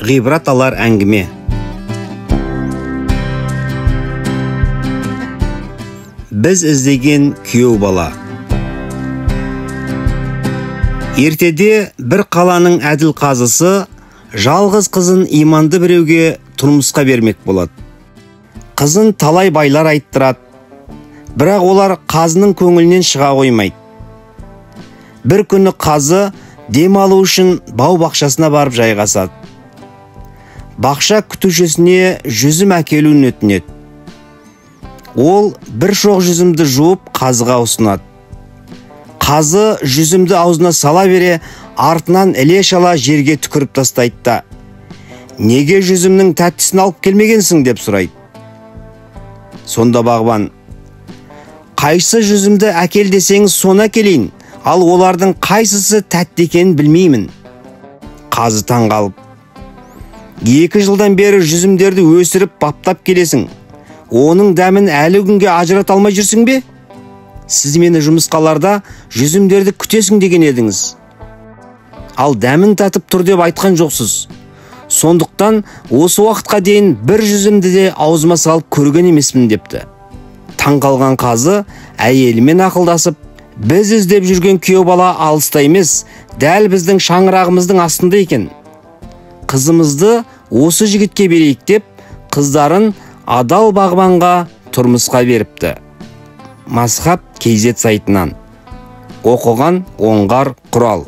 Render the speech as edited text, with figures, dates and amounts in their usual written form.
Ғибрат алар әңгіме. Біз іздеген күйеу бала. Ертеде бір қаланың әділ қазысы жалғыз қызын иманды біреуге тұрмысқа бермек болады. Қызын талай байлар айттырады, бірақ олар қазының көңілінен шыға қоймайды. Бір күні қазы дем алу үшін бау бақшасына барып жайғасады. Бақша күтушісіне жүзім әкелуін өтінеді. Ол бір шоқ жүзімді жуып қазыға ұсынады. Қазы жүзімді аузына сала бере, артынан іле шала жерге түкіріп тастайды да, «Неге жүзімнің тәттісін алып келмегенсің?» деп сұрайды. Сонда бағбан, «Қайсы жүзімді әкел десеңіз, соны әкелейін, ал олардың қайсысы тәтті екенін білмеймін». Қазы таң қалып, 2 жылдан бері жүзімдерді өсіріп баптап келесің, оның дәмін әлі күнге ажырата алмай жүрсің бе? Сіз мені жұмысқаларда жүзімдерді күтесің деген едіңіз. Ал дәмін татып тұр деп айтқан жоқсыз. Сондықтан осы уақытқа дейін бір жүзімді де аузыма салып көрген емеспін депті. Таң қалған қазы әйелімен ақылдасып, біз іздеп жүрген күйеу бала алыста емес, дәл біздің шаңырағымыздың астында екен. Қызымызды осы жігітке берейік деп, қыздарын адал бағбанға тұрмысқа беріпті. Мазхаб KZ сайтынан. Оқыған Оңғар Құрал.